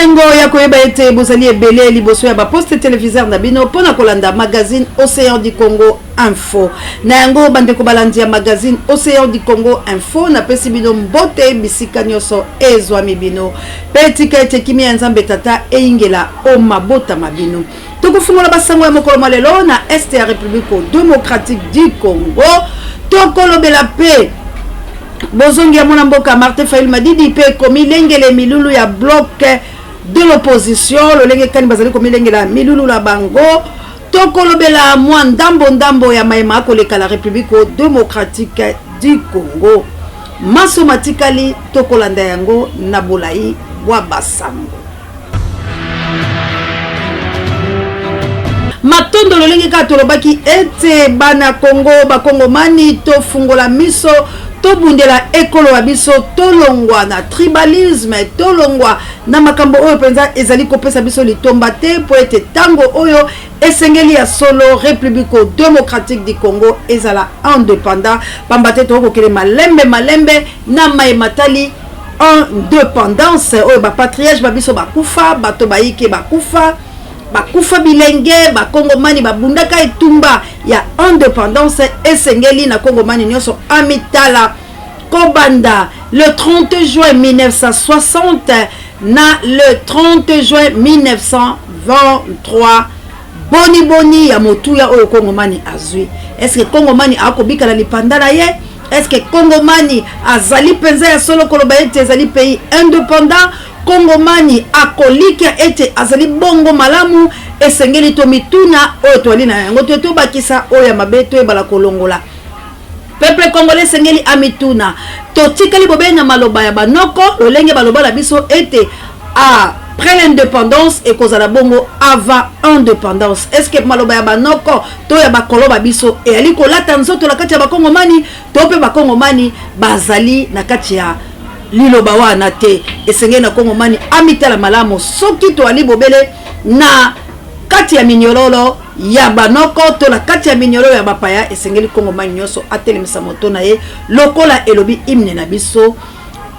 Esengo ya koyeba ete bozali ebele liboso ya baposte televiseur na bino mpo na kolanda magazine Ocean du Congo Info. Na yango bandeko balandi ya magazine Ocean du Congo Info, napesi bino mbote bisika nyonso ezwami bino, mpe tika ete kimia ya Nzambe Tata eyingela o mabota ma bino. Tokofungola basango ya mokolo mwa lelo na este ya Republique Democratique du Congo. Tokolobela mpe bozongi ya mwana mboka Martin Fayulu Madidi mpe komilengele milulu ya bloc de l'opposition, lolenge kani bazali komilengela milulu na bango. Tokolobela mwa ndambo ndambo ya maye makoleka la Republique Democratique du Congo. Manso matikali tokolanda yango na bolayi bwa basango. Matondo lolenge kaka tolobaki ete bana Congo, bakongomani, tofungola miso, tobundela ekolo ya biso, tolongwa na tribalisme, tolongwa na makambo oyo mpenza ezali kopesa biso litomba te, mpo ete ntango oyo esengeli ya solo Republique Democratique du Congo ezala independant, pamba te tokokende malembe malembe na maye matali independance oyo ba patriarche ba biso bakufa, bato bayike bakufa, bakufa bilenge, bakongomani babundaka etumba ya independance. Esengeli na kongomani nyonso amitala kobanda le 30 juin 1960 na le 30 juin 1923. Boni boni ya motuya oyo kongomani azwi? Eske kongomani akobika na lipanda na ye? Eske kongomani azali mpenza ya solo koloba ete ezali pays independant? Kongomani akolikia ete azali bongo malamu? Esengeli tomituna oyo toali na yango te, tobakisa oyo ya mabe, toyebala kolongola. Peuple congolais esengeli amituna, totikali bobele na maloba ya banoko lolenge baloba na biso ete après l'independance ekozala bongo avant independance. Est-ce que maloba ya banoko to ya bakolo ba biso eyali kolata nzoto na kati ya bakongomani, to mpe bakongomani bazali na kati ya liloba wana te? Esengeli na kongomani amitala malamu soki toali bobele na kati ya minyololo ya banoko to na kati ya minyololo ya bapaya. Esengeli kongomani nyonso atelemisa moto na ye lokola elobi hymne na biso: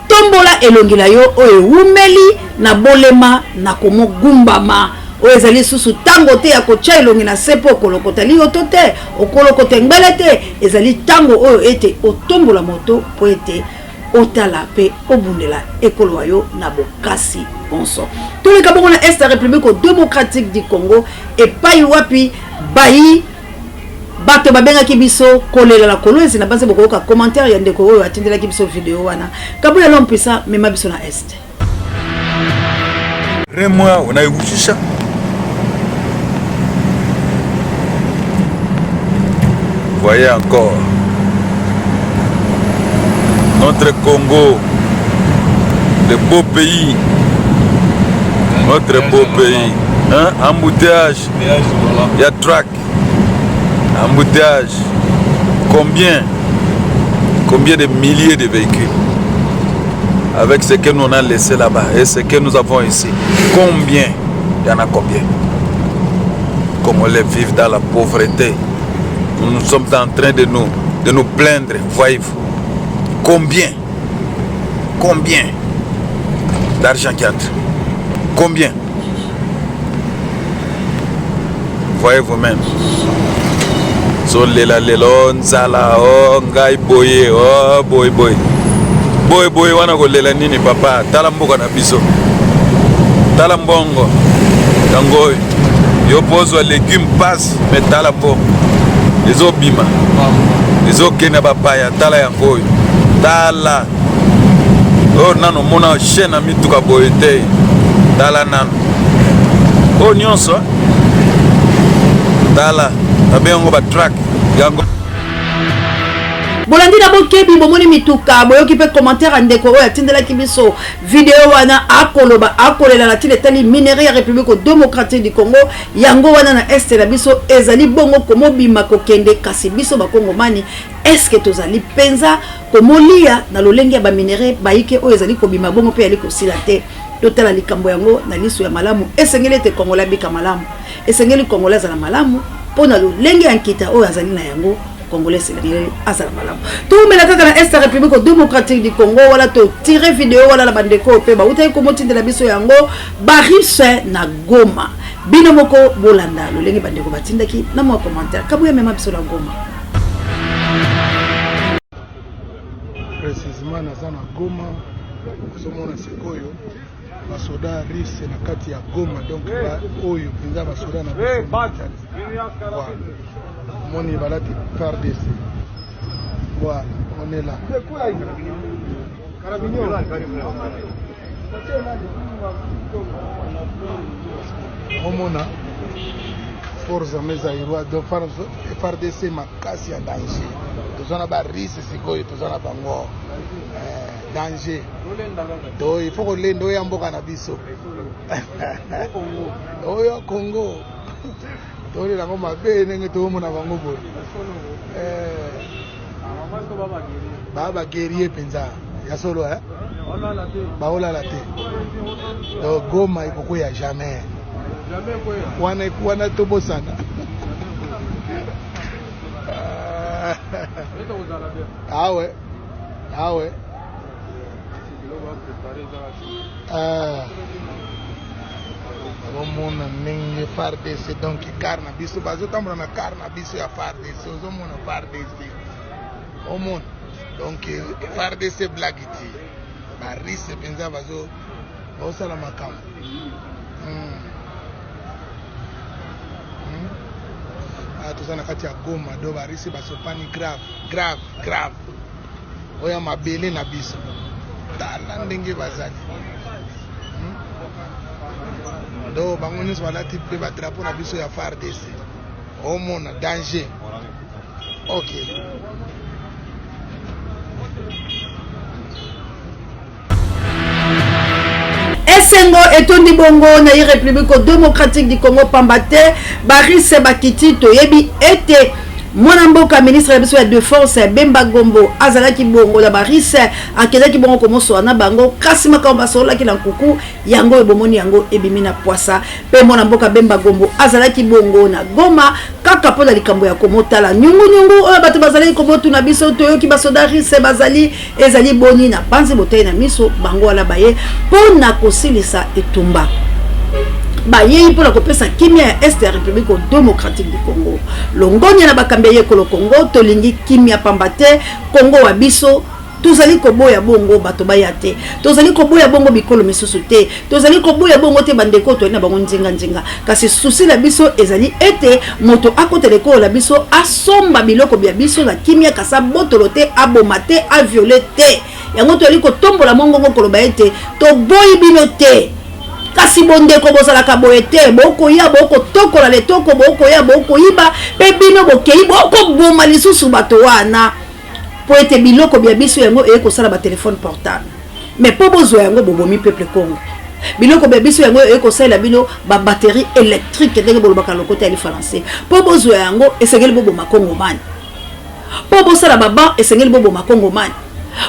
tombola elongi na yo oyo ewumeli na bolema na komogumbama. Oyo ezali lisusu ntango te ya kotya elongi na se mpo okolokota liyoto te, okolokota engbele te. Ezali ntango oyo ete otombola moto mpo ete otala mpe obundela ekolo wa yo na bokasi bonso. Toleka bongo na est ya Republique Democratique du Congo, epai wapi bayi bato babengaki biso kolela na Kolwezi. Na banze bokoyoka commentaire ya ndeko oyo atindelaki biso video wana. Kabuya L'homme Puissant, mema biso na est. Remwa unaihusisha Voyez encore notre Congo, le beau pays, notre beau pays, hein? Embouteillage, il y a track, embouteillage, combien, combien de milliers de véhicules avec ce que nous on a laissé là-bas et ce que nous avons ici. Combien? Il y en a combien? Congolais vivent dans la pauvreté. Nous, nous sommes en train de nous, de nous plaindre, voyez-vous. Combien? Combien d'argent qui entre? Combien? Voyez vous-même. Zolela lelo nzala o ngai boye o boye boye boye boye wana kolela nini papa? Tala mboka na biso, tala mbongo yango oyo yo mpo ozwa legume pasi, me tala mbongo ezobima ezokende bapaya. Tala yango oyo, tala oyo nano omona chaîne na mituka boye te. Tala nano oyo nyonso, tala babengi yango batrak yango. Bolandi na bokebi, bomoni mituka, boyoki mpe commentaire ya ndeko oyo atindelaki biso video wana, akoloba akolela na ntina etali minerai ya Republique Democratique du Congo. Yango wana na este na biso ezali bongo komobima kokende, kasi biso bakongomani eske tozali mpenza komolia na lolenge ya baminerai bayike oyo ezali kobima bongo mpe ezali kosila te? Totala likambo yango na liso ya malamu. Esengeli ete Kongola abika malamu, esengeli Kongola azala malamu mpo na lolenge ya nkita oyo azali na yango. Congolais esengeli azala malamu. Toumela kaka na Est ya République démocratique du Congo, wana totire video wana na bandeko oyo mpe bautaki komotindela biso yango barise na Goma. Bino moko bolanda lolenge bandeko batindaki na mwa commentaire. Kabuya mema biso na Goma. Précisément naza na Goma, ozomona sikoyo basoda russe na kati ya Goma, donc oyo mpenza basoda na biso moni balati FARDC. Voilà, on est là. Omona force armée zaïrois donc FARDC makasi ya danger. Toza na ba russe sikoyo, toza na bango eh, danger. To il faut kolenda oyo ya mboka na biso. Oyo Congo. Tolela yango mabe ndenge toomona bango boye. Eh, ba ba guerrier mpenza ya solo eh? Baolala te. Donc Goma ekokwea jamais. Wana wana tobosana. Ah ouais. Ah ouais. Ah. Ozomona ndenge FARDC donc car na biso bazotambola na car na biso ya FARDC, ozomona FARDC, omona donc FARDC blague te, barise mpenza bazo bazosala makambo. Ah, toza na kati ya Goma do barise basopani grave grave grave oyo ya mabele na biso, tala ndenge bazali. Do bango nyonso balati mpe badrapo na biso ya FARDC, omona danger. Ok. Esengo etondi bongo na ye République démocratique du Congo, pamba te barise bakiti. Toyebi ete mwana mboka ministre ya biso ya défense Bemba Gombo azalaki bongo na barise, akendaki bongo komosola na bango, kasi makambo basololaki na nkuku yango oyo bomoni yango ebimi na pwasa. Mpe mwana mboka Bemba Gombo azalaki bongo na Goma kaka mpo na likambo ya komotala nyungunyungu oyo bato bazalaki komotuna biso. Toyoki basoda rise bazali, ezali boni? Na panzi botali na miso bango wana baye mpo na kosilisa etumba, bayei mpo na kopesa kimia ya Est ya République démocratique du Congo. Longonya na bakambi ya ekolo Congo, tolingi kimia pamba te Congo wa biso. Tozali koboya bongo bato baya te, tozali koboya bongo bikolo misusu te, tozali koboya bongo te bandeko toyali na bango nzinga-nzinga, kasi susi na biso ezali ete moto akotela ekolo na biso, asomba biloko bya biso na kimia, kasi abotolo te, aboma te, aviole te. Yango tozali kotombola mongongo koloba ete toboyi bino te, kasi bondeko bozalaka boye te. Bokoya bokotokola letoko, bokoya bokoyiba, mpe bino bokei bokoboma lisusu bato wana, mpo ete biloko bya biso yango eye kosala ba telefone portable, mais mpo bozwa yango bobomi peuple Congo. Biloko bya biso yango eye kosalela bino ba batterie électrique, ndenge bolobaka lokota ya lifalanse, mpo bozwa yango esengeli boboma Kongomani, mpo bosala baban esengeli boboma Kongomani,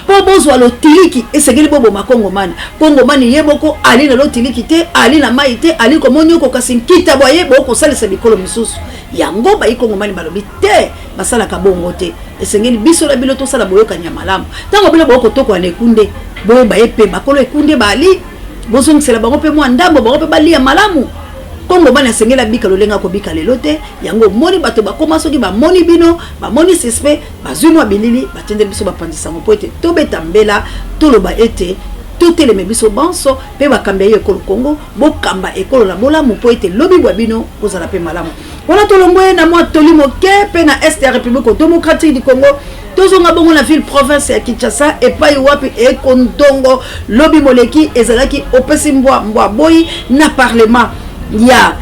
mpo bozwa lotiliki esengeli boboma Kongomani. Kongomani ye moko ali na lotiliki te, ali na mai te, ali komonioko, kasi nkita bwa ye bokosalisa bikolo misusu. Yango bayi Kongomani balobi te, basalaka bongo te. Esengeli biso na bino tosala boyokani ya malamu. Ntango bino bokotokola na ekunde, boyeba ye mpe bakolo ekunde bali, bozongisela bango mpe mwa ndambo, bango mpe balia malamu. Kongomani asengeli abika lolenge akobika lelo te. Yango omoni bato bakoma, soki bamoni bino, bamoni suspect, bazwi mwa bilili, batindeli biso bapanzi sango mpo ete tobeta mbela, toloba ete toteleme biso banso mpe bakambi ya ye ekolo Congo, bokamba ekolo na bolamu mpo ete lobi bwa bino bozala mpe malamu. Wana tolongwe na mwa toli moke mpe na Est ya République démocratique du Congo, tozonga bongo na ville province ya Kinshasa, epai wapi ekondongo lobi moleki ezalaki opesi mbwa mbwa boyi na parlement ya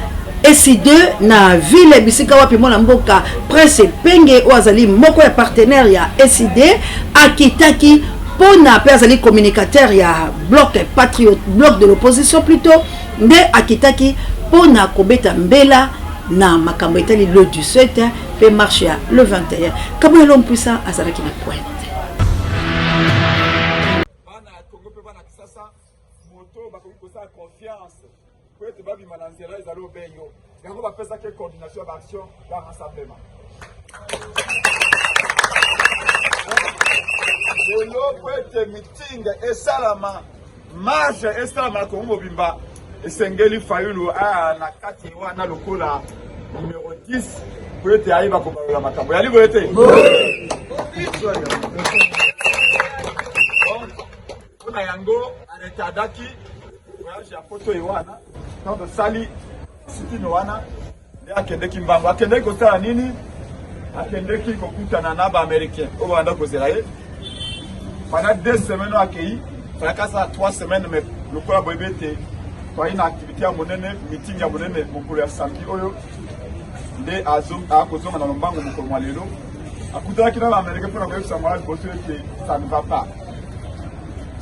ECI2 na ville, bisika wapi mwana mboka Prince Epenge oyo azali moko ya partenaire ya ECI2 akitaki mpona mpe azali communicateur ya bloc patriote, bloc de l'opposition plutôt, nde akitaki mpona kobeta mbela na makambo etali le 17 mpe marche ya le 21. Kabuya L'homme puissant azalaki na pointe. Bana ya Congo mpe bana Kisasa, moto bakoki kosala confiance po ete babima na nzela ezali obe yo. Yango bapesaki coordination ya baaction ya rassemblement. Lelo mpo ete meeting esalama, marche esalama na Kongo mobimba, esengeli Fayulu aya na kati wana lokola numero 10 mpo ete ayeba kobalola makambo. Yali boye te? Mpo na yango aretardaki voyage ya poto ye wana ntango tosali sitini wana nde akendeki mbango. Akendeki kosala nini? Akendeki kokutana na baaméricain oyo babanda kozela ye pendant deux semaines. Oyo akei falaki asala trois semaines, mais lokola boyebi ete toyai na activité ya monene, meeting ya monene mokolo ya samedi oyo, nde akozonga na lombango mokolo mwa lelo. Akutanaki na baaméricain mpona koyebisa mwana liboso ete ça ne va pas.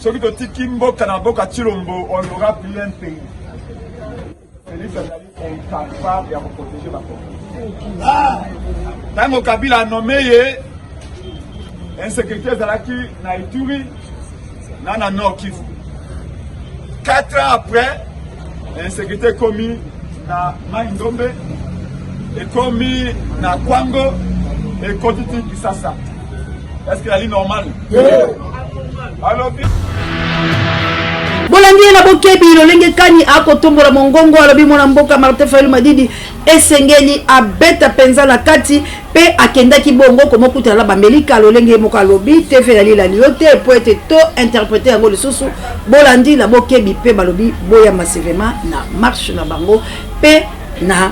Soki totiki mboka na mboka Tshilombo, on n'aura plus un pays. Felix azali incapable ya koprotege bakongo. Ntango Kabila anome ye, insécurité ezalaki na Ituri na Nord Kivu. 4 ans après, insécurité ekomi na Mai Ndombe, ekomi na Kwango, ekoti ti Kisasa. Est-ce qu'il est normal? Alobi Bolandi ye na bokebi lolenge kani akotombola mongongo. Alobi mwana mboka Martin Fayulu Madidi esengeli abeta mpenza na kati, mpe akendaki bongo komokutana na bamelika lolenge ye moko alobi. Tv nalilali yo te po ete to interprete yango lisusu. Bolandi na bokebi, mpe balobi boya massivement na marche na bango mpe na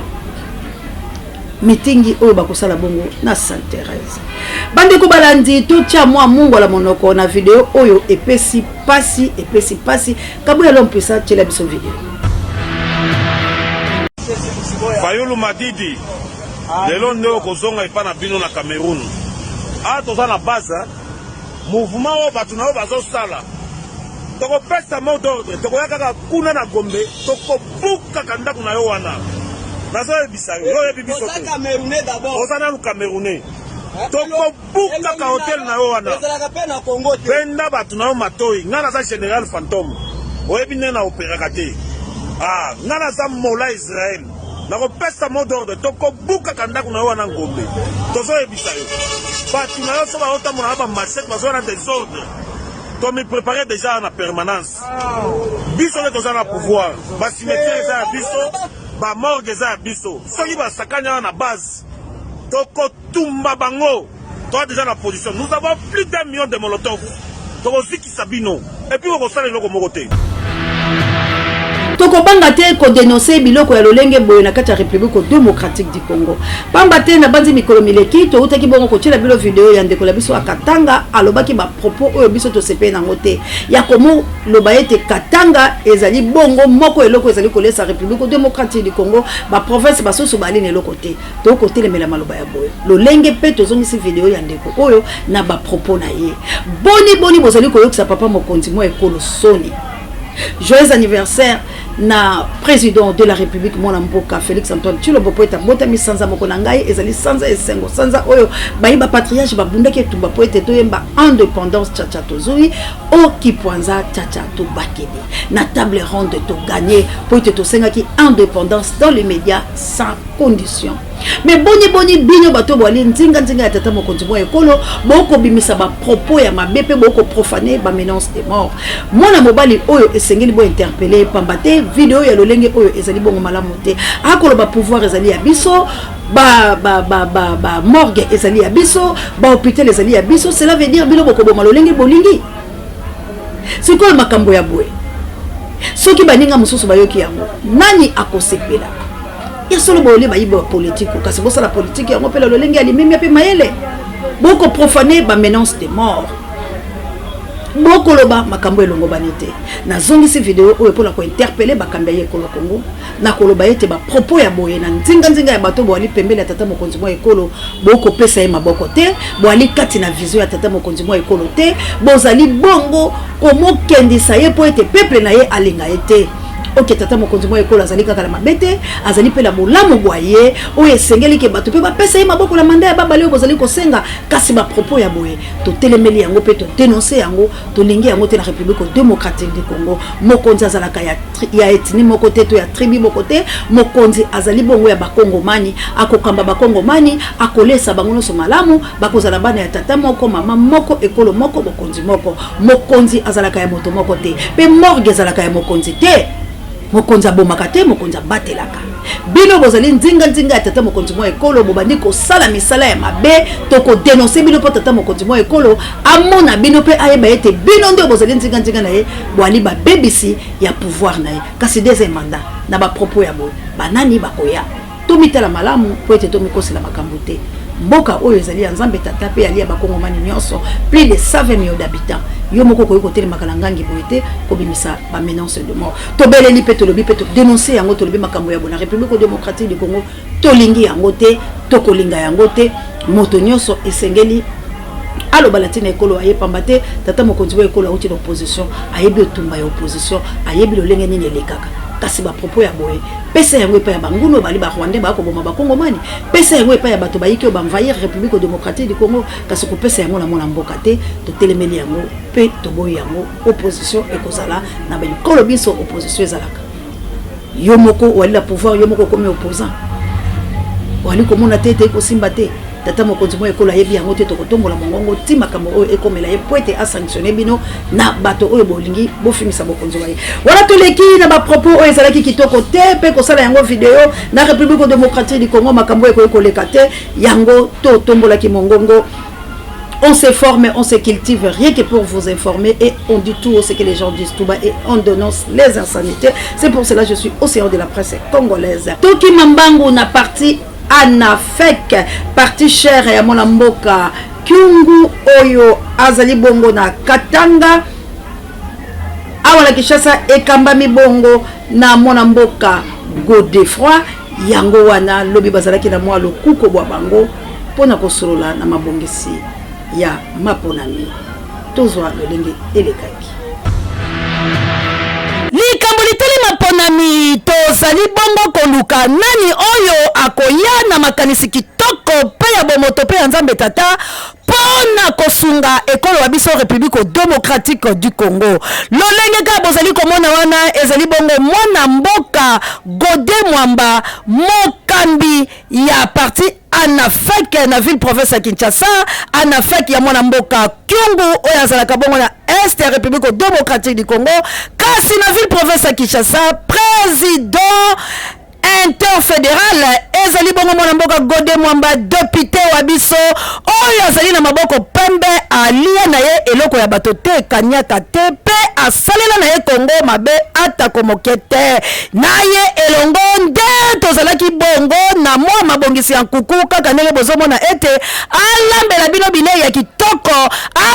mitingi oyo bakosala bongo na Sainte Thérèse. Bandeko balandi, totya mwa mungwa monoko na video oyo epesi pasi, epesi pasi. Kabuya Lompisa, tiela biso video. Fayulu Madidi, lelo nde okozonga epa na bino na Cameroun. Awa toza na base, mouvement oyo bato na yo bazosala, tokopesa mot d'ordre, tokoya kaka kuna na Gombe, tokobukaka ndako na yo wana. Nazoyebisa yo, yo oyebi biso te, oza nanu Camerounais. Tokobukaka hotel na yo wana, benda bato na yo matoi. Ngai naza général fantôme, oyebi ndenge na operaka te. Ah, ngai naza mola Israël, nakopesa mot d'ordre, tokobukaka ndako na yo wana Ngombe. Tozoyebisa yo, bato na yo so bazotambola na bamachete, bazoya na desordre. Tomi prépare déjà na permanence. Biso nde toza na pouvoir, bacimetière eza ya biso, bamorgue eza ya biso. Soki basakani awa na base, tokotumba bango. Toza déjà na position, nous avons plus d'un million de molotov. Tokozikisa bino et puis okosala eloko moko te. Tokobanga te kodenonse biloko ya lolenge boye na kati ya République démocratique du Congo, pamba te na banzi mikolo mileki toutaki bongo kotiela bino video ya ndeko na biso ya Katanga. Alobaki bapropos oyo biso tosepeli nango te, ya komoloba ete Katanga ezali bongo moko eloko ezali kolesa République démocratique du Congo, baprovince basusu bali na eloko te. Tokotelemela maloba ya boye lolenge, mpe tozongisi video ya ndeko oyo na bapropos na ye. Boni boni bozali koyokisa papa mokonzi mwa ekolo soni? Joyeux anniversaire na président de la République, mwana mboka Félix Antoine Tshilombo, po ete abotami sanza moko na ngai. Ezali sanza esengo, sanza oyo bayi bapatriarche babundaki etumba po ete toyemba indépendance. Chacha tozwi okipwanza, chacha tobakeli na table ronde, toganye po ete tosengaki indépendance dans les médias sans condition. Mais boni boni bino bato boali nzinga nzinga ya tata mokonzi mwa ekolo, bokobimisa bapropos ya mabe mpe bokoprofane bamenance de mort? Mwana mobali oyo esengeli bointerpele, pamba te video ya lolenge oyo ezali bongo malamu te. Akoloba pouvoir ezali ya biso, ba, ba, ba, ba, ba morgue ezali ya biso, bahôpital ezali ya biso. Cela veut dire bino bokoboma lolenge bolingi. Sikoyo makambo ya boye, soki baninga mosusu bayoki yango, nani akosepela? Ya solo boyole bayiba ya politike, kasi bosala politike yango mpe na lolenge ya limemia mpe mayele. Bokoprofane bamenance de mort, bokoloba makambo elongobani te. Nazongisi video oyo mpona kointerpele bakambi ya ekolo Kongo na koloba ete bapropos ya boye na nzinganzinga ya bato boali pembeni ya tata mokonzi mwa ekolo, bokopesa ye maboko te. Boali kati na vision ya tata mokonzi mwa ekolo te. Bozali bongo komokendisa ye mpo ete peuple na ye alinga ye te. Oke tata mokonzi mwa ekolo azali kaka na mabe te, azali mpe na bolamu bwa ye oyo esengeli ke bato mpe bapesa ye maboko na manda ya babale oyo bozali kosenga. Kasi bapropos ya boye totelemeli yango mpe todenonse yango, tolingi yango te na République démocratique du Congo. Mokonzi azalaka ya, ya ethnie moko te to ya tribu moko te. Mokonzi azali bongo ya bakongomani, akokamba bakongomani, akolesa bango nyonso malamu, bakozala bana ya tata moko, mama moko, ekolo moko, bokonzi moko. Mokonzi azalaka ya moto moko te, mpe morgue ezalaka ya mokonzi te. Mokonzi abomaka te, mokonzi abatelaka. Bino bozali nzinga nzinga ya tata mokonzi mwa ekolo, bobandi kosala misala ya mabe, tokodenonse bino mpo tata mokonzi mwa ekolo amona bino mpe ayeba ete bino nde bozali nzinga nzinga na ye, boali babebisi ya pouvoir na ye. Kasi deuxième mandat na ba propos ya boye, banani bakoya? Tomitala malamu mpo ete tomikosela makambo te. Mboka oyo ezali ya Nzambe Tata mpe yali ya bakongomani nyonso, plus de 120 millions d'habitants. Yo moko okoki kotelemaka na ngangi boye te kobimisa ba menaces de mort. Tobeleli mpe tolobi mpe todenonse yango, tolobi makambo ya bona République démocratique du Congo, tolingi yango te, tokolinga yango te. Moto nyonso esengeli aloba na ntina ekolo aye, pamba te tata mokonzi wa ekolo auti na opposition, ayebi etumba ya opposition, ayebi lolenge nini elekaka. Kasi ba propos ya boye, pesa yango epai ya banguna oyo bali ba rwandais baya koboma bakongomani, pesa yango epai ya bato bayiki oyo baenvahir République démocratique du Congo, kasi kopesa yango na mwana mboka te. Totelemeli yango mpe toboyi yango. Opposition ekozala na bikolo biso, opposition ezalaka yo moko wali na pouvoir, yo moko okomi opposant, wali komona te ete ekosimba te. Tata mokonzi mwa ekolo ayebi yango te, tokotombola mongongo ti makambo oyo ekomela ye mpo ete asanctionne bino na bato oyo bolingi bofingisa bokonzi wa ye. Wana toleki na bapropos oyo ezalaki kitoko te mpe kosala yango video na République démocratique du Congo, makambo oyo ekoki koleka te, yango totombolaki mongongo. On se forme, on se cultive rien que pour vous informer et on dit tout ce que les gens disent tout bas et on dénonce les insanités. C'est pour cela que je suis océan de la presse congolaise. Toki Mambangu na parti Anafek, parti cher ya mwana mboka Kyungu oyo azali bongo na Katanga. Awa na Kinshasa ekambami bongo na mwana mboka Godefroy. Yango wana lobi bazalaki na mwa lokuko bwa bango mpo na kosolola na mabongisi ya maponami. Tozwa lolenge elekaki. Likambo litali maponami, tozali bongo koluka nani oyo akoya na makanisi kitoko mpe ya bomoto mpe ya Nzambe Tata mpo na kosunga ekolo ya biso Republique Democratique du Congo. Lolenge kaka bozali komona wana ezali bongo mwana mboka Gode Mwamba, mokambi ya parti Anafec na ville province ya Kinshasa, Anafec ya mwana mboka Kyungu oyo azalaka bongo na est ya Republique Democratique du Congo, kasi na ville province ya Kinshasa président interfederal ezali bongo mwana mboka Gode Mwamba, depute wa biso oyo azali na maboko pembe, alia na ye eloko ya bato te, kaniaka te mpe asalela na ye Kongo mabe atako moke te. Na ye elongo nde tozalaki bongo na mwa mabongisi ya nkuku, kaka ndenge bozomona ete alambela bino bilei ya kitoko,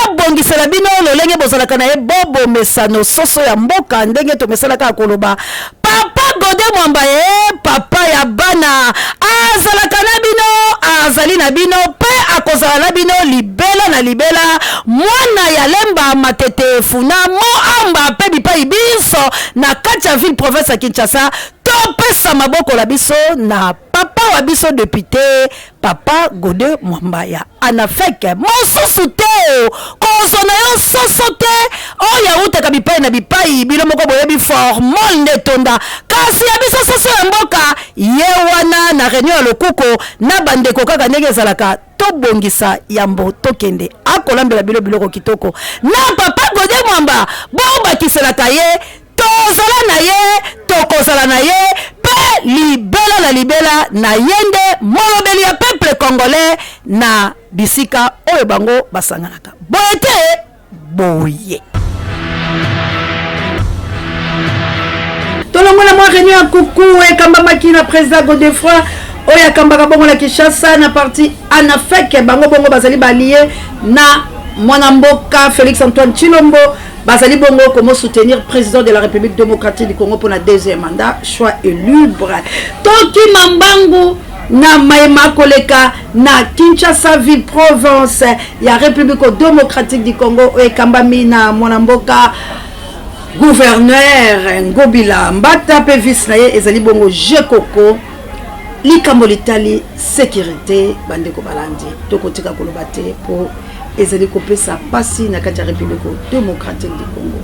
abongisela bino lolenge bozalaka na ye bobomesano soso ya mboka ndenge tomesana kaka koloba. Papa Gode Mwamba ye papa ya bana azalaka na bino, azali na bino pe akozala na bino libela na libela. Mwana ya Lemba, Matete, Funa, Moamba pe bipai binso na kati ya ville province ya Kinshasa, topesa maboko na biso na papa wa biso depute Papa Gode Mwamba ya Anafec. Mosusu te, kozwa na yo soso te oyo awutaka bipai na bipai, bino moko boyebi formol nde etonda, kasi ya biso soso ya mboka ye wana na reunion ya lokuko na bandeko kaka ndenge ezalaka. Tobongisa yambo tokende, akolambela bino biloko kitoko na Papa Gode Mwamba, bobakiselaka ye Tozala na ye, tokozala na ye pe libela na libela, na ye nde molobeli ya peuple congolais na bisika oyo bango basanganaka. Boye te? Boye. Tolongola mwa réunion ya kuku ekambamaki na président Godefroy oyo akambaka bongo na Kinshasa na parti Anafec. Bango bongo bazali balie na mwana mboka Félix Antoine Tshilombo, bazali bongo komo soutenir président de la République démocratique du Congo pour la deuxième mandat. Choix est libre. Tokima mbangu na mayema koleka na Kinshasa ville province ya République démocratique du Congo oyo ekambami na mwana mboka Gouverneur Ngobila Mbata mpe vice na ye ezali bongo Jekoko. Likambo litali securite, bandeko balandi, tokotika koloba te mpo ezali kopesa mpasi na kati ya Republique democratique du Congo.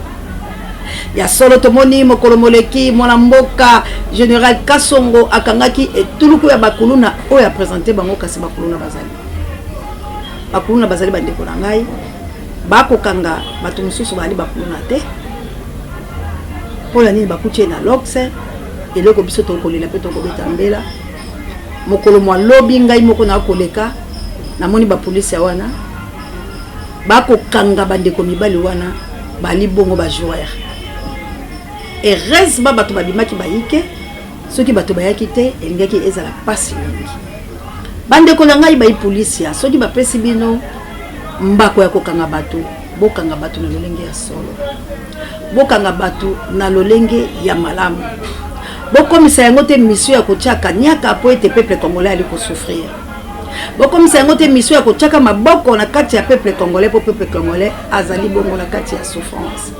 Ya solo tomoni mokolo moleki mwana mboka General Kasongo akangaki etuluku ya bakuluna oyo apresente bango, kasi bakuluna bazali bakuluna bazali bandeko na ngai bakokanga bato mosusu bazali bakuluna te. Mpo na nini bakuti ye na lox? Eloko biso tokolela mpe tokobeta mbela mokolo mwa lobi, ngai moko nakoleka namoni bapolisi ya wana bakokanga bandeko mibali wana bali bongo ba joueur. Heureusement bato babimaki bayike, soki bato bayaki te elingaki ezala pasi mingi. Bandeko na ngai bayi polisia, soki bapesi bino mbako ya kokanga bato, bokanga bato na lolenge ya solo, bokanga bato na lolenge ya malamu, bokomisa yango te mission ya kotia kaniaka po ete peuple congolais ali kosouffrir. Bokomisa yango te mission ya kotiaka maboko na kati ya peuple congolais po peuple congolais azali bongo na kati ya souffrance.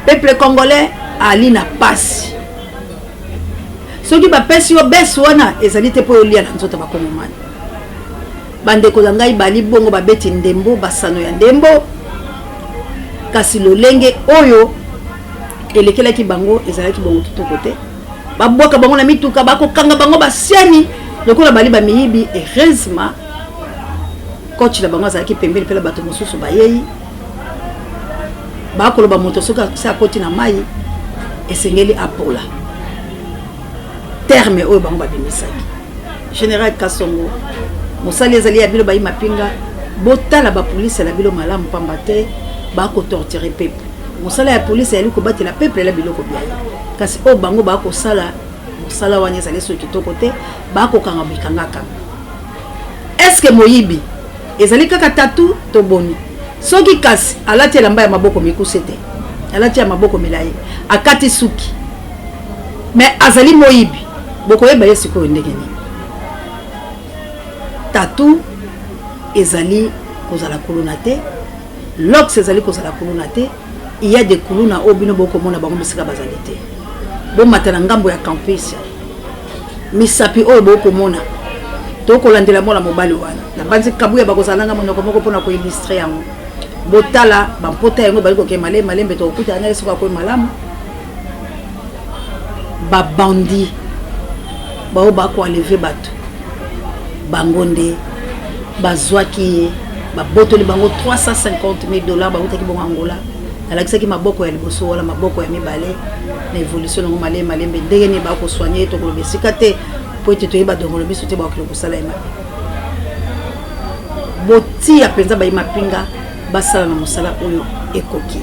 Peuple congolais ali na pasi. Soki bapesi yo bese wana ezali te mpo olia na nzoto bakongomani. Bandeko na ngai bali bongo babeti ndembo, basano ya ndembo, kasi lolenge oyo elekelaki bango ezalaki bongo kitoko te. Babwaka bango na mituka, bakokanga bango basiani lokola bali bamiyibi. Heureusement coach na bango azalaki pembeni mpe na bato mosusu bayei bakoloba moto soki asi akoti na mai esengeli apola. Terme oyo bango babimisaki. General Kasongo, mosali ezali ya bino bayi mapinga, botala bapolisi na bino malamu, pamba te bakotorture peuple. Mosala ya polisi ezali kobatela peuple na biloko bya ye, kasi oyo bango bakosala mosala wana ezali soki kitoko te, bakokanga bikangakanga. Est-ce que moyibi ezali kaka tatu to boni? Soki kasi alati elamba ya maboko mikuse te, alati ya maboko milayi, akati suki, mais azali moyibi, bokoyeba ye sikoyo ndenge nini? Tatu ezali kozala kuluna te, lox ezali kozala kuluna te. Il y a des kuluna oyo bino bokomona bango bisika bazali te. Bomata na ngambo ya campus, misapi oyo bokomona, tokolandela mwana mobali wana nabanzi kabuya bakozala nanga monoko moko mpona koillustre yango. Botala bampota yango bali kokende malembe malembe, tokokutana na ye soki akoyi malamu. Babandi bao bakoaleve bato bango nde bazwaki ye, babotoli bango 350 000 dollars, bautaki bongo Angola. Nalakisaki maboko ya liboso wana, maboko ya mibale na evolution nango malembe malembe, ndenge nini bakosoigne ye tokoloba esika te po ete toyeba dongolo miso te bakokende kosala ye mabe. Botia mpenza bayi mapinga basala na mosala oyo ekoki.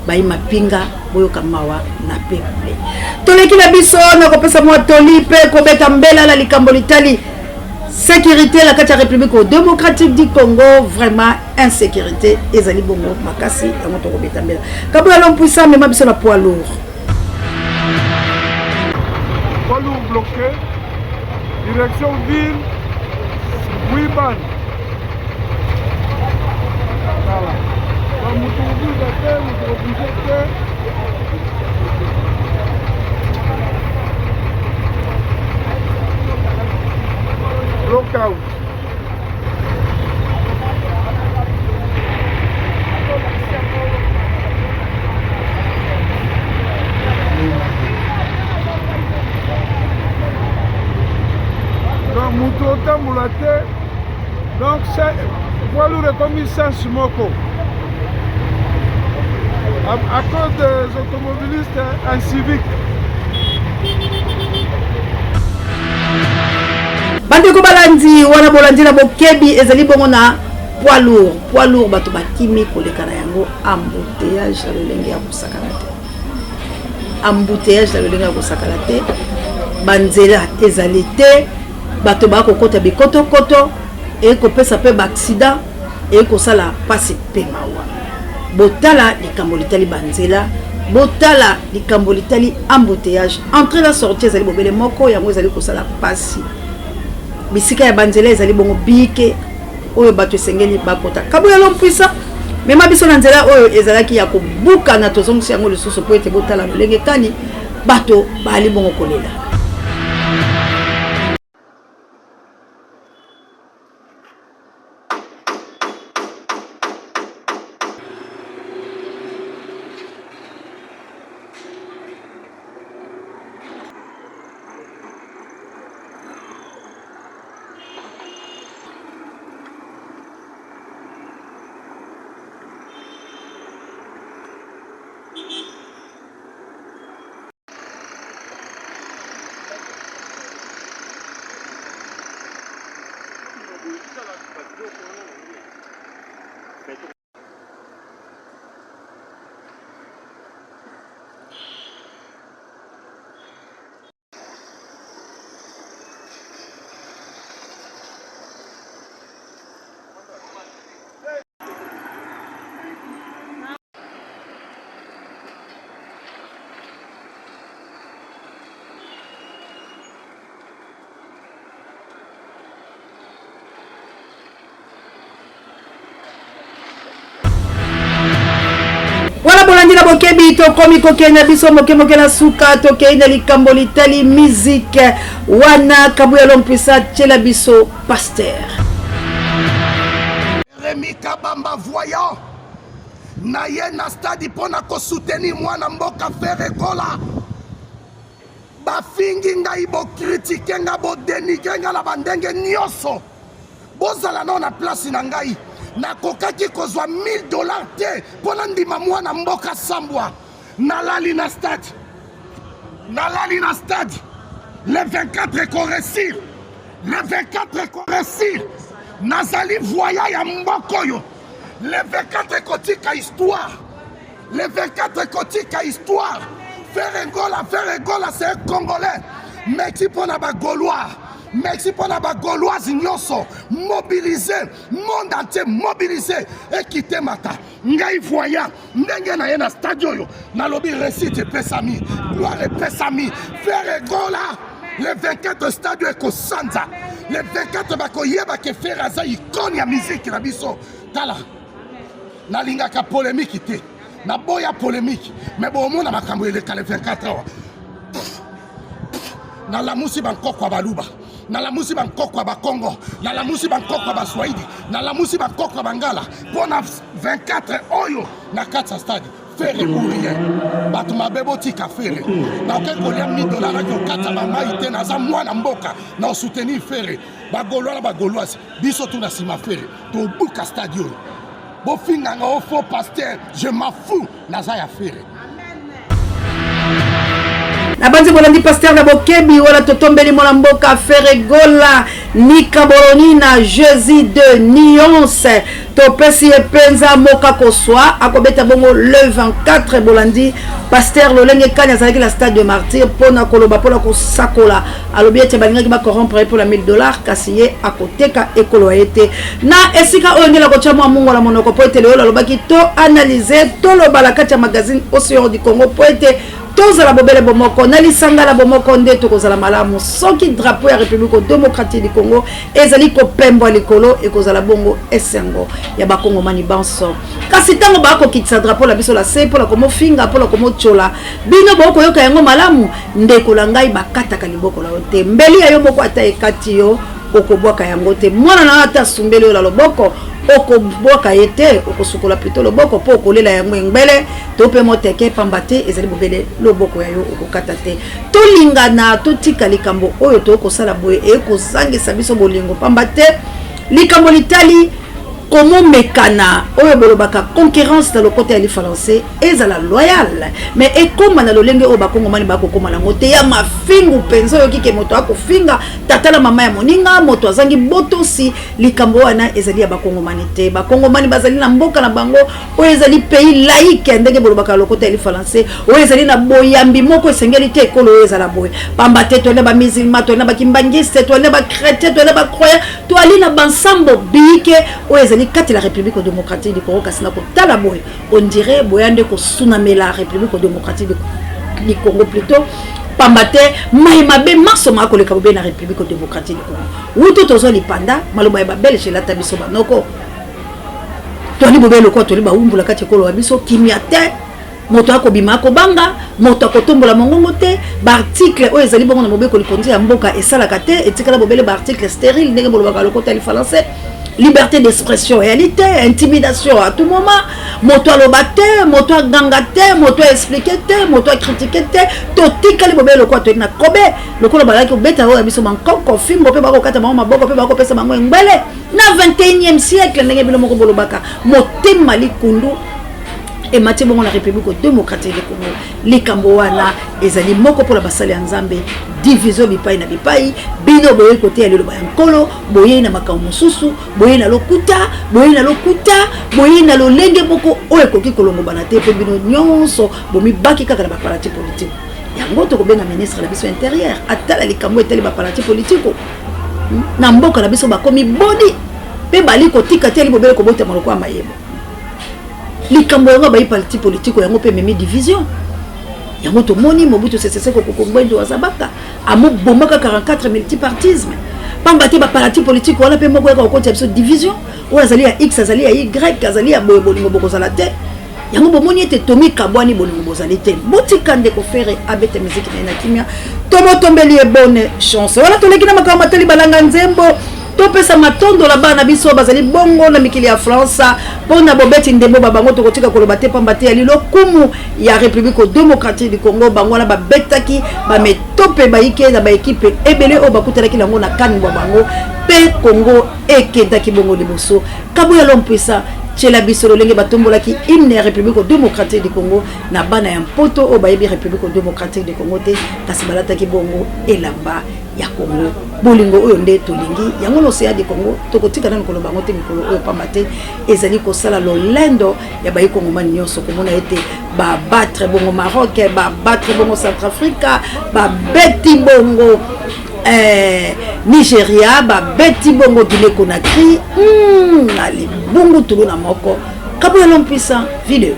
Bayi mapinga boyoka mawa na peuple. Toleki na biso na kopesa mwa toli mpe kobeta mbela na likambo litali sécurité na kati ya République démocratique du Congo. Vraiment insécurité ezali bongo makasi, yango tokobeta mbela. Kabuya l'homme puissant mema biso na poids lourd. Poids lourd bloqué, direction ville, Wiban. Voilà. Moto kobuza te, moto kobuze te. Blockout. Donc moto otambola te, donc poids lourd ekomi sens moko à cause des automobilistes inciviques. Bandeko balandi wana bolandi na bokebi ezali bongo na poids lourd. Poids lourd bato bakimi koleka na yango, embouteillage na lolenge ya kosakana te, embouteillage na lolenge ya kosakana te, banzela ezali te, bato bakokota bikotokoto, ekopesa mpe baaccident, ekosala mpasi mpe mawa. Botala likambo litali banzela, botala likambo litali embouteillage, entrée na sortie ezali bobele moko, yango ezali kosala mpasi. Bisika ya banzela ezali bongo bike oyo bato esengeli bakota. Kabuya Lompuisa. Mema biso na nzela oyo ezalaki ya kobukana, tozongisi yango lisusu mpo ete botala lolenge kani bato baali bongo kolela. Wana bolandi na bokebi, tokomi kokende biso moke moke na suka. Tokei na likambo litali mizike wana. Kabuya Lompwisa tiela biso pasteur. Remy Kabamba voyant na ye na stade mpo na kosoutenir mwana mboka Ferre Gola. Bafingi ngai, bokritike nga, bodenigre nga na bandenge nyonso. Bozala nao na place na ngai, nakokaki kozwa 1000 dollars te mpo nandima mwana mboka sambwa. Nalali na stade, nalali na stade le 24 ekoresir, le 24 ekoresir. Nazali voya ya mboka oyo. Le 24 ekotika histoire, le 24 ekotika histoire. Ferre Gola, Ferre Gola c'est un Congolais. Merci mpo na ba Gaulois, merci mpo na ba Gauloise nyonso mobilise, monde entier mobilise. Ekite mata ngai voyant ndenge na ye na stade oyo, nalobi réussite epesami, gloire epesami. Ferre Gola le 24 stade oyo ekosanza le 24, bakoyeba ke Ferre aza icone ya miziki na biso. Tala, nalingaka polemiki te, naboya polemiki, me bomona makambo eleka le 24 awa. Nalamusi bankoko ya baluba, nalamusi bankoko ya bakongo, nalamusi bankoko ya baswahili, nalamusi bankoko ya bangala mpo na 24 oyo na kati ya stade. Ferre ou rien, bato mabe botika Ferre. Nakoki kolia 1000 dollars naki okata bamai te, naza mwana mboka na osoutenir Ferre. Bagaulois na bagauloise, biso tu na nsima Ferre, tobuka stade oyo. Bofinga nga o faux pasteur, je m'en fous, naza ya Ferre. Nabanzi bolandi pasteur na bokebi wana. Totombeli mwana mboka Ferre Gola Nika Boloni na Jésus de Nuance, topesi ye mpenza moka koswa, akobeta bongo le 24. Bolandi pasteur lolenge kani azalaki na stade de martyr mpona koloba, mpona kosakola. Alobi ete balingaki bacorrompre ye mpona 1000 dollars, kasi ye akoteka ekolo ya ye te. Na esika oyo nde nakotya mwa mungo na monoko mpo ete lelo alobaki to analyse, toloba na kati ya magazine Océan du Congo, mpo ete tozala bobele bomoko na lisanga na bomoko nde tokozala malamu. Soki drapeau ya République démocratique du Congo ezali kopembwa likolo, ekozala bongo esengo ya bakongomani banso. Kasi ntango bakokitisa drapeau na biso la se mpona komofinga, mpona komotyola, bino bokoyoka yango malamu? Ndeko na ngai, bakataka liboko na yo te. Mbeli ya yo moko ata ekati yo, okobwaka yango te. Mwana na yo ata asumbeli yo na loboko, okobwaka ye te, okosukola plutôt loboko mpo okolela yango engbele to mpe moteke, pamba te ezali bobele loboko ya yo, okokata te. Tolingana, totika likambo oyo tokosala boye ekozangisa biso bolingo, pamba te likambo litali komomekana oyo bolobaka concurrence na lokota ya lifalanse ezala loyal, mais ekóma na lolenge oyo bakongomani bakokóma nango te ya mafingu mpenza. Oyoki ke moto akofinga tata na mama ya moninga, moto azangi botosi. Likambo wana ezali ya bakongomani te. Bakongomani bazali na mboka na bango oyo ezali pays laïque, ndenge bolobaka lokota ya lifalanse, oyo ezali na boyambi moko. Esengeli te ekolo oyo ezala boye, pamba te toali na bamusulman, toali na bakimbangiste, toali na bachrétien, toali na bacroyant, toali na bansambo biike oyo ezali kati la République démocratique du Congo. Kasi na kotala boye, on dirait boya nde kosunamela République démocratique du Congo plutôt, pamba te mai mabe manso makoleka bobe na République démocratique du Congo. Wuto tozwa lipanda, maloba ya babelge elata biso banoko. Toali bobele lokola toli bawumbu na kati ekolo ya biso, kimia te, moto akobima akobanga, moto akotombola mongongo te. Baarticle oyo ezali bongo na mobeko likonzi ya mboka esalaka te, etikala bobele baarticle sterile ndenge bolobaka lokota ya lifalanse. Liberté d'expression eyali te, intimidation à tout moment, moto aloba te, moto aganga te, moto aexplike te, moto akritike te. Totikali bobele lokola toyeli na kobe, lokola bazalaki kobeta oyo ya biso mankoko fimbo, mpe bakokata bango maboko, mpe bakopesa bango engwele na 21e siècle, ndenge bino moko bolobaka. Motema likundu emati bongo na République démocratique du Congo. Likambo wana ezali moko mpona basali ya Nzambe, division bipai na bipai. Bino boyei koteya liloba ya Nkolo, boyei na makambo mosusu, boyei na lokuta, boyei na lokuta, boyei na lolenge moko oyo ekoki kolongobana te, mpe bino nyonso bomibaki kaka na baparti politike. Yango tokobenga ministre na biso intérieur atala likambo etali baparti politiko na mboka na biso. Bakomi boni mpe bali kotika te libobele kobotama lokola mayebo. Likambo yango bayi parti politiko yango mpe ememi division. Yango tomoni Mobutu Sese Seko Kuku Ngbendu Azabaka amobomaka 44 multipartisme, pamba te baparti politike wana mpe moko yaka kokotisa biso division. Oyo azali ya X, azali ya Y, azali ya boye, bolingo bokozala te. Yango bomoni ete tomikabwani, bolingo bozali te. Botika ndeko Ferre abeta miziki na ye na kimia, tomotombeli ye bonne chance. Wana toleki na makambo matali balanga nzembo. Topesa matondo na bana biso bazali bongo na mikili ya Fransa mpo na bobeti ndembo ba bango. Tokotika koloba te, pamba te ya lilokumu ya République démocratique du Congo. Bango wana babetaki bametope bayike na baekipe ebele oyo bakutanaki nango na kani bwa bango, mpe Congo ekendaki bongo liboso. Kabuya l'homme puissant, tiela biso lolenge batombolaki hymne ya République démocratique du Congo na bana ya Mpoto oyo bayebi République démocratique du Congo te, kasi balataki bongo elamba ya Congo. Bolingo oyo nde tolingi yango na Océan du Congo. Tokotika nanu koloba yango te mikolo oyo, pamba te ezali kosala lolendo ya bayi kongomani nyonso komona ete babatre bongo Maroc, babatre bongo Centrafrica, babeti bongo Nigeria, babeti bongo Guinée Conakry, na libungu tulu na moko. Kabuya l'homme puissant, video.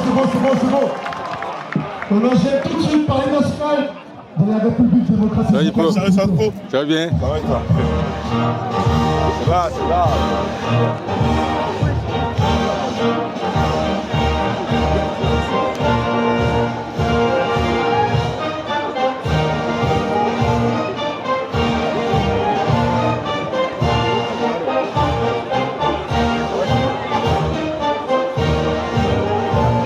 C'est bon, c'est bon, c'est bon. On enchaîne tout de suite par les nationales de la République démocratique du Congo. Ça va bien? Ça va, ça. C'est là, c'est là.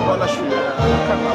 Voilà, je suis à la caméra.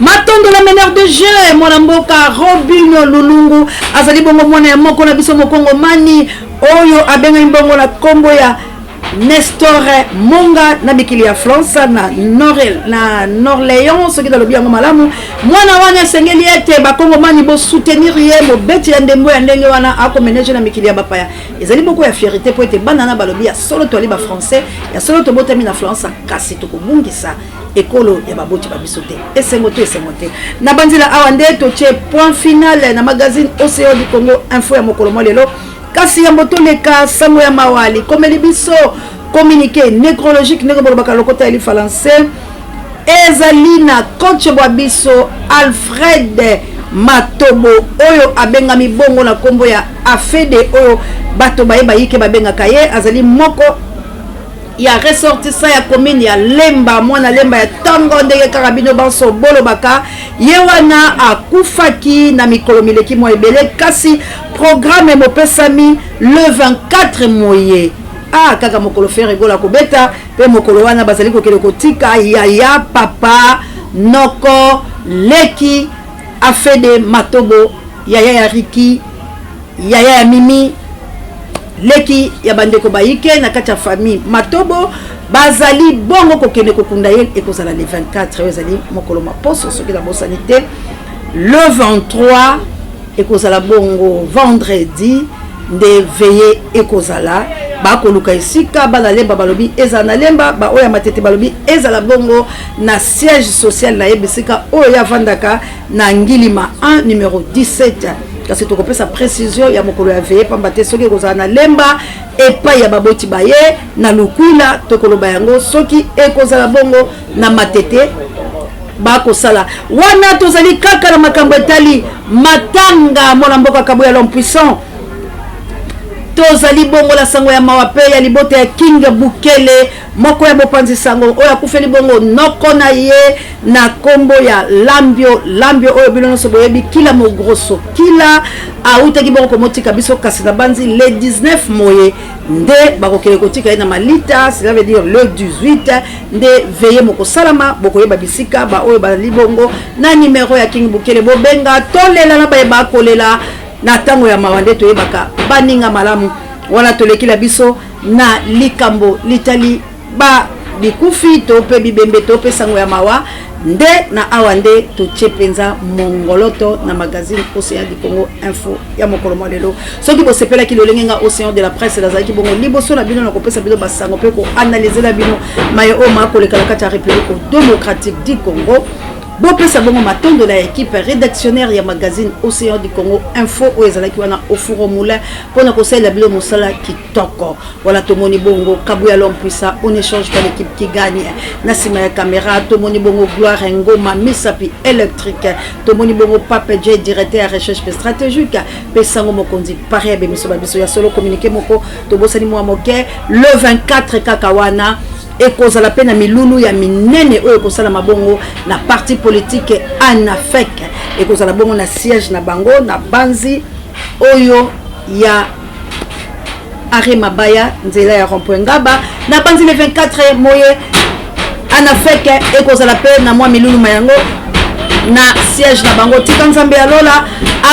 Matondo la meneur de jeu, mwana mboka Robinho Lulungu azali bongo mwana ya moko na biso mokongomani oyo abengami bongo na kombo ya Nestor Monga na mikili ya France na Nord na Norleon soki nalobi yango malamu. Mwana wana esengeli ete bakongomani bo soutenir ye, mobeti ya ndembo ya ndenge wana akomenege na mikili ya bapaya. Ezali moko ya fierite mpo ete bana na balobi ya solo toali ba français, ya solo tobotami na France, kasi tokobungisa ekolo ya baboti ba biso te. Esengo to esengo te. Na banzela awa nde totie point final na magazine Océan du Congo Info ya mokolo mwa lelo. Kasi yambo toleka, sango ya mawa likomeli biso communiqué necrologique ndenge bolobaka lokota ya lifalanse ezali na coach bwa biso Alfred Matobo oyo abengami bongo na nkombo ya Afede oyo bato baye bayike babengaka ye azali moko ya ressortissant ya commune ya Lemba, mwana Lemba ya tongo ndenge kaka bino banso bolobaka. Ye wana akufaki na mikolo mileki mwa ebele, kasi programme mopesami le 24 moye ah, kaka mokolo Ferre Gola kobeta pe mokolo wana bazali kokende kotika yaya papa noko leki Afede Matobo yaya ya Ricky yaya ya Mimi leki ya bandeko bayike na kati ya famille Matobo bazali bongo kokende kokunda ye ekozala le 24 oyo ezali mokolo maposo soki nabosani te le 23 ekozala bongo vendredi nde veye ekozala bakoluka esika bana lemba balobi ezala na lemba baoyo ya matete balobi ezala bongo na siège social na ye bisika oyo ye avandaka na ngilima 1 numero 17 kasi tokopesa précision ya mokolo ya veye pamba te soki ekozala na lemba epai ya baboti baye na lukwila tokoloba yango soki ekozala bongo na matete bakosala wana tozali kaka na makambo etali matanga mwana mboka kabuya l'homme puissant tozali bongo na sango ya mawa mpe ya libota ya king bukele moko ya bopanzi sango oyo akufeli bongo noko na ye na kombo ya Lambio Lambio oyo bino nyonso boyebi kila mogroso kila awutaki bongo komotika biso kasi na banzi le 19 moye nde bakokende kotika ye na malita cela veut dire le 18 nde veye mokosalama bokoyeba bisika baoyo bazali bongo na nimero ya King Bukele bobenga tolela na baye bakolela na ntango ya mawa nde toyebaka baninga malamu wana tolekila biso na likambo litali ba bikufi to mpe bibembe to mpe sango ya mawa nde na awa nde totie mpenza mongoloto na magazine Ocean du Congo Info ya mokolo mwa lelo. Soki bosepelaki lolenge nga Ocean de la Presse nazalaki bongo liboso na bino na kopesa bino basango mpe koanalyse na bino maye oyo makoleka na kati ya République démocratique du Congo. Bopesa bongo matondo na equipe rédactionnaire ya magazine Ocean du Congo Info oyo ezalaki wana au four au moulin mpo na kosalela bino mosala kitoko. Voilà tomoni bongo Kabuya l'homme puissant, on échange pas l'équipe qui gagne. Na sima ya caméra tomoni bongo Gloire Ngoma Misapi électrique, tomoni bongo Pape J directeur ya recherche pe stratégique, pe sango mokonzi pari ya bemiso ba biso ya solo communiqué moko tobosani mwa moke le 24 kaka wana ekozala pe na milulu ya minene oyo ekosalama bongo na parti politique ANAFEC ekozala bongo na siège na bango na banzi oyo ya arrêt mabaya nzela ya rond-point ngaba na banzi le 24 moye anafeke ekozala mpe na mwa milulu ma yango na siège na bango tika nzambe ya lola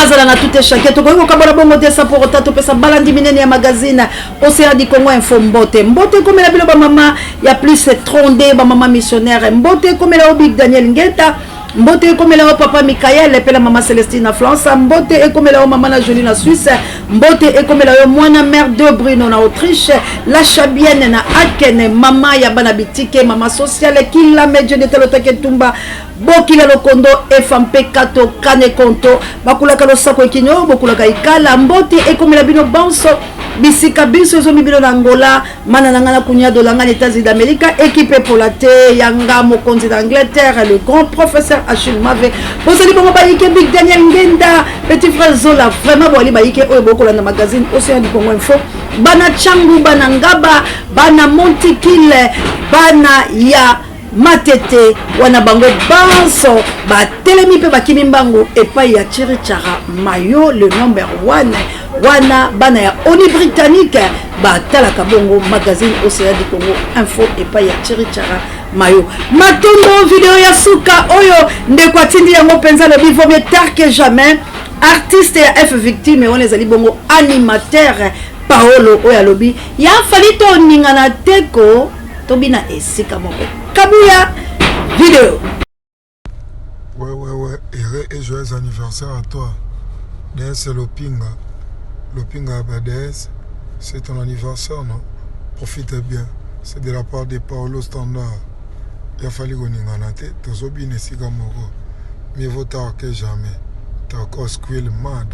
azala na tout échec tokoki kokabola bongo te sa pour autant topesa balandi minene ya magazine océan du congo info mbote mbote ekomela bino bamama ya plus 32 bamama missionnaire mbote ekomela o big daniel ngeta Mbote ekomela yo papa Michael pe na mama Celestine na France. Mbote ekomela yo mama na Jolie na Suisse. Mbote ekomela yo mwana mère de Bruno na Autriche. La Chabienne na Aken, mama ya bana bitike, mama sociale kila medje de talotake tumba. Bokila lokondo efampe kato kane konto bakulaka losako ekinyo bokulaka ikala mbote ekomela bino banso bisika biso ezomi bino na Angola Mana na nga na kunyado la nga na Etats-Unis d'Amérique, équipe epola te ya nga mokonzi na Angleterre, le grand professeur Achille Mave. Bozali bongo bayike Big Daniel Ngenda, petit frère Zola, vraiment boali bayike oyo bokolanda magazine Océan du Congo Info. Bana Changu, bana Ngaba, bana Montikile, bana ya Matete wana bango banso batelemi mpe bakimi mbangu epai ya Chirichara Mayo le number one wana bana ya oni britannique batalaka bongo magazine Océan du Congo info epai ya Chirichara Mayo. Matondo video ya suka oyo ndeko atindi yango mpenza alobi vaut mieux tard que jamais artiste ya F victime wana ezali bongo animateur. Paolo oyo alobi ya Fally toningana te ko tobina esika moko. Kabuya video. Ouais, heureux et joyeux anniversaire à toi. Déesse Lopinga. Lopinga bah, déesse, c'est ton anniversaire, non? Profite bien. C'est de la part de Paolo Standard. Ya Fally koningana te, tozobina esika moko. Mieux vaut tard que jamais. Tacos Quill Mad.